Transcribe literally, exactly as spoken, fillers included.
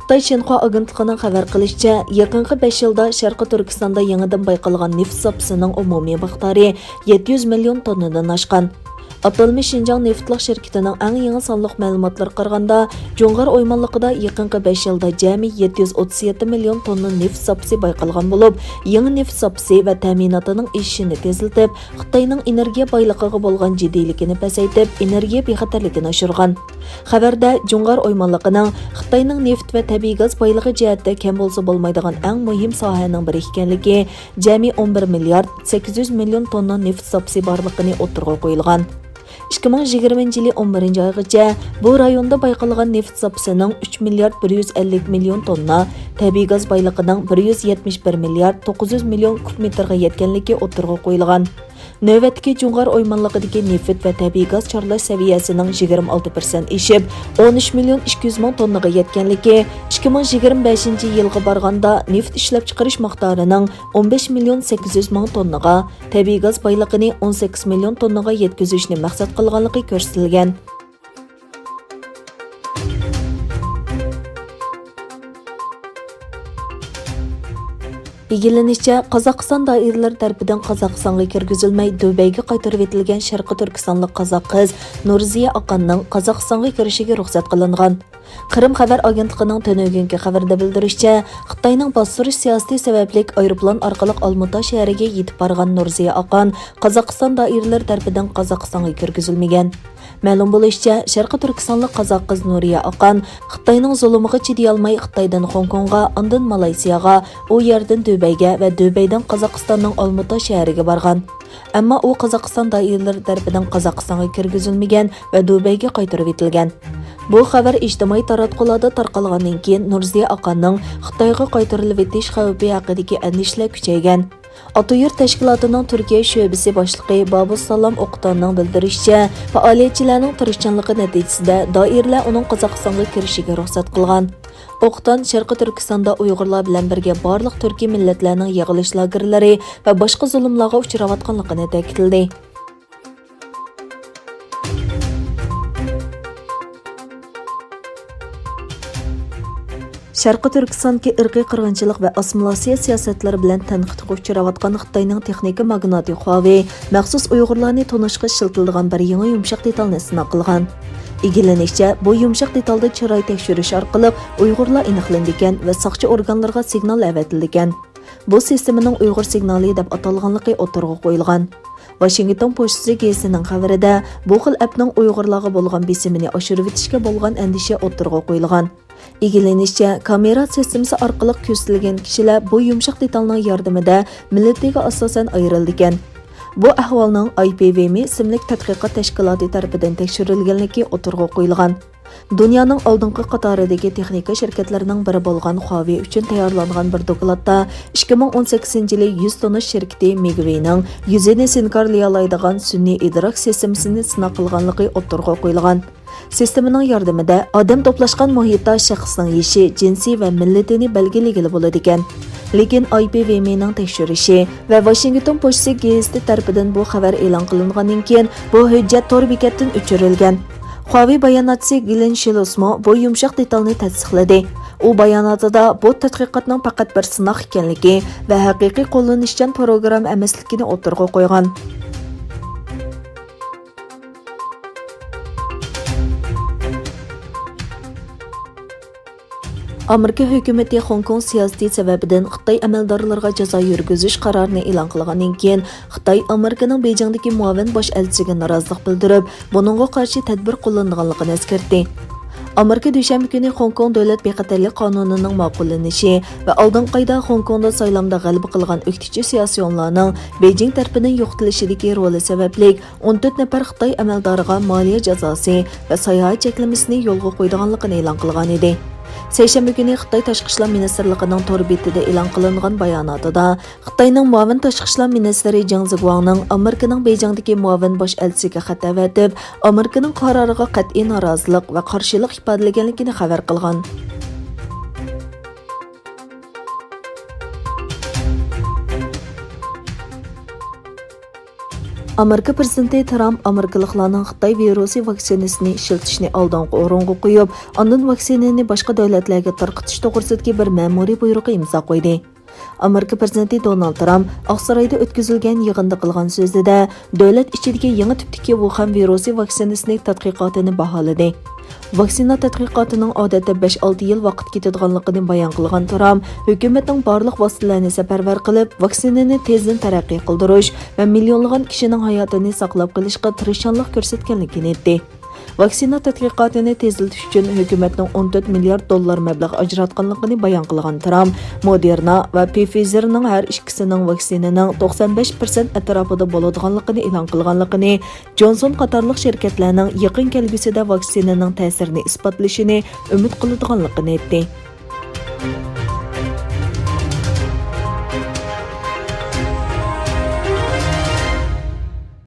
خىتاي شىنخۇا ئاگېنتلىقىنىڭ خەۋەر قىلىشىچە، يېقىنقى بەش يىلدا شەرقىي تۈركىستاندا يېڭىدىن بايقالغان نېفىت زاپىسىنىڭ ئومۇمىي مىقدارى يەتتە يۈز مىليون توننىدىن ئاشقان. ئاتالمىش شىنجاڭ نېفىتلىق شىركىتىنىڭ ئەڭ يېڭى سانلىق مەلۇماتلىرىغا قارىغاندا، جۇڭغار ئويمانلىقىدا يېقىنقى بەش يىلدا جەمئىي يەتتە يۈز ئوتتۇز يەتتە مىليون توننا نېفىت زاپىسى بايقالغان بولۇپ، يېڭى نېفىت زاپىسى ۋە تەمىناتىنىڭ ئېشىشىنى تېزلىتىپ، خىتاينىڭ ئېنېرگىيە بايلىقىغا بولغان جىددىيلىكىنى پەسەيتىپ، ئېنېرگىيە بىخەتەرلىكىنى ئاشۇرغان. خەۋەردە جۇڭغار ئويمانلىقىنىڭ خىتاينىڭ نېفىت ۋە تەبىئىي گاز بايلىقى جەھەتتە كەم بولسا بولمايدىغان ئەڭ مۇھىم ساھەنىڭ بىرى ئىكەنلىكى، جەمئىي ئون بىر مىليارد سەككىز يۈز مىليون توننا نېفىت زاپىسى بارلىقىنى ئوتتۇرىغا قويۇلغان. ئىككى مىڭ يىگىرمىنچى يىلى ئون بىرىنچى ئايغىچە بۇ رايوندا بايقالغان نېفىت زاپىسىنىڭ ئۈچ مىليارد بىر يۈز ئەللىك مىليون توننا، تەبىئىي گاز بايلىقىنىڭ بىر يۈز يەتمىش بىر مىليارد توققۇز يۈز مىليون كۇب مېتىرغا يەتكەنلىكى ئوتتۇرىغا قويۇلغان. نۆۋەتتىكى جۇڭغار ئويمانلىقىدىكى نېفىت ۋە تەبىئىي گاز چارلاش سەۋىيەسىنىڭ يىگىرمە ئالتە پىرسەنت ئېشىپ، ئون ئۈچ مىليون ئىككى يۈز مىڭ توننىغا يەتكەنلىكى، ئىككى مىڭ يىگىرمە بەشىنچى يىلغا بارغاندا نېفىت ئىشلەپچىقىرىش مىقدارىنىڭ ئون بەش مىليون سەككىز يۈز مىڭ توننىغا، تەبىئىي گاز بايلىقىنى ئون سەككىز مىليون توننىغا يەتكۈزۈشنى مەقسەت قىلغانلىقى كۆرسىتىلگەن. ئىگىلىنىشىچە، قازاقىستان دائىرىلىرى تەرىپىدىن قازاقىستانغا كىرگۈزۈلمەي، دۇبەيگە قايتۇرۇۋېتىلگەن شەرقىي تۈركىستانلىق قازاق قىز نۇرزىيە ئاقاننىڭ قازاقىستانغا كىرىشىگە رۇخسەت قىلىنغان. قىرىم خەۋەر ئاگېنتلىقىنىڭ تۈنۈگۈنكى خەۋىرىدە بىلدۈرۈشىچە، خىتاينىڭ باستۇرۇش سىياسىتى سەۋەبلىك ئايروپىلان ئارقىلىق ئالمۇتا شەھىرىگە يېتىپ بارغان نۇرزىيە ئاقان قازاقىستان دائىرىلىرى تەرىپىدىن قازاقىستانغا كىرگۈزۈلمىگەن. مەلۇم بولۇشىچە، شەرقىي تۈركىستانلىق قازاق قىز نۇرىيە ئاقان خىتاينىڭ زۇلۇمىغا چىدىيالماي، خىتايدىن خوڭكوڭغا، ئاندىن مالايسىياغا، ئۇ يەردىن دۇبەيگە ۋە دۇبەيدىن قازاقىستاننىڭ ئالمۇتا شەھىرىگە بارغان. ئەمما ئۇ قازاقىستان دائىرىلىرى تەرىپىدىن قازاقىستانغا كىرگۈزۈلمىگەن ۋە دۇبەيگە قايتۇرۇۋېتىلگەن. بۇ خەۋەر ئىجتىمائىي تاراتقۇلاردا تارقالغاندىن كېيىن، نۇرزىيە ئاقاننىڭ خىتايغا قايتۇرۇلۇۋېتىش خەۋپى ھەققىدىكى ئەندىشىلەر كۈچەيگەن. ئاتا يۇرت تەشكىلاتىنىڭ تۈركىيە شۆبىسى باشلىقى بابۇسالام ئوقتاننىڭ بىلدۈرۈشىچە، پائالىيەتچىلەرنىڭ تىرىشچانلىقى نەتىجىسىدە دائىرىلەر ئۇنىڭ قازاقىستانغا كىرىشىگە رۇخسەت قىلغان. ئوقتان شەرقىي تۈركىستاندا ئۇيغۇرلار بىلەن بىرگە بارلىق تۈركىي مىللەتلەرنىڭ يىغىلىش لاگېرلىرى ۋە باشقا زۇلۇملارغا ئۇچراۋاتقانلىقىنى تەكىتلىدى. شەرقىي تۈركىستاندىكى ئىرقىي قىرغىنچىلىق ۋە ئاسسىمىلياتسىيە سىياسەتلىرى بىلەن تەنقىدكە ئۇچراۋاتقان خىتاينىڭ تېخنىكا ماگناتى خۇاۋېي مەخسۇس ئۇيغۇرلارنى تونۇشقا ئىشلىتىلىدىغان بىر يېڭى يۇمشاق دېتالنى سىناق قىلغان. ئىگىلىنىشىچە، بۇ يۇمشاق دېتالدا چىراي تەكشۈرۈش ئارقىلىق ئۇيغۇرلار ئېنىقلىنىدىكەن ۋە ساقچى ئورگانلىرىغا سىگنال ئەۋەتىلىدىكەن. بۇ سىستېمىنىڭ ئۇيغۇر سىگنالى دەپ ئاتالغانلىقى ئوتتۇرىغا قويۇلغان. ۋاشىنگتون پوچتىسى گېزىتىنىڭ خەۋىرىدە، بۇ خىل ئەپنىڭ ئۇيغۇرلارغا بولغان بېسىمىنى ئاشۇرۇۋېتىشكە بولغان ئەندىشە ئوتتۇرىغا قويۇلغان. ئىگىلىنىشىچە، كامېرا سىستېمىسى ئارقىلىق كۆزىتىلگەن كىشىلەر بۇ يۇمشاق دېتالنىڭ ياردىمىدە مىللىتىگە ئاساسەن ئايرىلىدىكەن. بۇ ئەھۋالنىڭ ئاي پى ۋى مى ئىسىملىك تەتقىقات تەشكىلاتى تەرىپىدىن تەكشۈرۈلگەنلىكى ئوتتۇرىغا قويۇلغان. دۇنيانىڭ ئالدىنقى قاتارىدىكى تېخنىكا شىركەتلىرىنىڭ بىرى بولغان خۇاۋېي ئۈچۈن تەييارلانغان بىر دوكلاتتا، ئىككى مىڭ ئون سەككىزىنچى يىلى يۈز توننا شىركىتى مېگۋېينىڭ يۈزىنى سىنكارلىيالايدىغان سۈنئىي ئىدراك سىستېمىسىنى سىناق قىلغانلىقى ئوتتۇرىغا قويۇلغان. سىستېمىنىڭ ياردىمىدە ئادەم توپلاشقان مۇھىتتا شەخسنىڭ يېشى، جىنسى ۋە مىللىتىنى بەلگىلىگىلى بولىدىكەن. لېكىن ئاي پى ۋى مىنىڭ تەكشۈرۈشى ۋە ۋاشىنگتون پوچتىسى گېزىتى تەرىپىدىن بۇ خەۋەر ئېلان قىلىنغاندىن كېيىن، بۇ ھۆججەت تور بېكەتتىن ئۆچۈرۈلگەن. خۇاۋېي باياناتچىسى گلېن شىلوسمۇ بۇ يۇمشاق دېتالنى تەستىقلىدى. ئۇ باياناتىدا بۇ تەتقىقاتنىڭ پەقەت بىر سىناق ئىكەنلىكى ۋە ھەقىقىي قوللىنىشچان پروگرامما ئەمەسلىكىنى ئوتتۇرىغا قويغان. ئامېرىكا ھۆكۈمىتى خوڭكوڭ سىياسىتى سەۋەبىدىن خىتاي ئەمەلدارلىرىغا جازا يۈرگۈزۈش قارارىنى ئېلان قىلغاندىن كېيىن، خىتاي ئامېرىكىنىڭ بېيجىڭدىكى مۇئاۋىن باش ئەلچىسىگە نارازىلىق بىلدۈرۈپ، بۇنىڭغا قارشى تەدبىر قوللىنىدىغانلىقىنى ئەسكەرتتى. ئامېرىكا دۈشەنبە كۈنى خوڭكوڭ دۆلەت بىخەتەرلىك قانۇنىنىڭ ماقۇللىنىشى ۋە ئالدىنقى ئايدا خوڭكوڭدا سايلامدا غەلىبە قىلغان ئۆكتىچى سىياسىيونلارنىڭ بېيجىڭ تەرىپىدىن يوقىتىلىشىدىكى رولى سەۋەبلىك، ئون تۆت نەپەر خىتاي ئەمەلدارىغا مالىيە جازاسى ۋە ساياھەت چەكلىمىسىنى يولغا قويىدىغانلىقىنى ئېلان قىلغانىدى. سەيشەنبە كۈنى خىتاي تاشقى ئىشلار مىنىستىرلىقىنىڭ تور بېتىدە ئېلان قىلىنغان باياناتىدا، خىتاينىڭ مۇئاۋىن تاشقى ئىشلار مىنىستىرى جاڭ زىگۇاڭنىڭ ئامېرىكىنىڭ بېيجىڭدىكى مۇئاۋىن باش ئەلچىسىگە خەت ئەۋەتىپ، ئامېرىكىنىڭ قارارىغا قەتئىي نارازىلىق ۋە قارشىلىق ئىپادىلىگەنلىكىنى خەۋەر قىلغان. ئامېرىكا پىرېزىدېنتى ترامپ ئامېرىكىلىقلارنىڭ خىتاي ۋىرۇسى ۋاكسىنىسىنى ئىشلىتىشنى ئالدىنقى ئورۇنغا قويۇپ، ئاندىن ۋاكسىنىنى باشقا دۆلەتلەرگە تارقىتىش توغرىسىدىكى بىر مەمۇرىي بۇيرۇققا ئىمزا قويدى. ئامېرىكا پىرېزىدېنتى دونالد ترامپ ئاقسارايدا ئۆتكۈزۈلگەن يىغىندا قىلغان سۆزىدە، دۆلەت ئىچىدىكى يېڭى تىپتىكى ۋۇخەن ۋىرۇسى ۋاكسىنىسىنى تەتقىقاتىنى باھالىدى. ۋاكسىنا تەتقىقاتىنىڭ ئادەتتە بەش-ئالتە يىل ۋاقىت كېتىدىغانلىقىنى بايان قىلغان ترامپ، ھۆكۈمەتنىڭ بارلىق ۋاسىتىلەرنى سەپەرۋەر قىلىپ، ۋاكسىنىنى تېزدىن تەرەققىي قىلدۇرۇش ۋە مىليونلىغان كىشىنىڭ ھاياتىنى ساقلاپ قېلىشقا تىرىشچانلىق كۆرسەتكەنلىكىنى ئېيتتى. ۋاكسىنا تەتقىقاتىنى تېزلىتىش ئۈچۈن ھۆكۈمەتنىڭ ئون تۆت مىليارد دوللار مەبلەغ ئاجراتقانلىقىنى بايان قىلغان ترامپ، مودېرنا ۋە پفىزېرنىڭ ھەر ئىككىسىنىڭ ۋاكسىنىنىڭ توقسان بەش پىرسەنت ئەتراپىدا بولىدىغانلىقىنى ئېلان قىلغانلىقىنى، جونسون قاتارلىق شىركەتلەرنىڭ يېقىن كەلگۈسىدە ۋاكسىنىنىڭ تەسىرىنى ئىسپاتلىشىنى ئۈمىد قىلىدىغانلىقىنى ئېيتتى.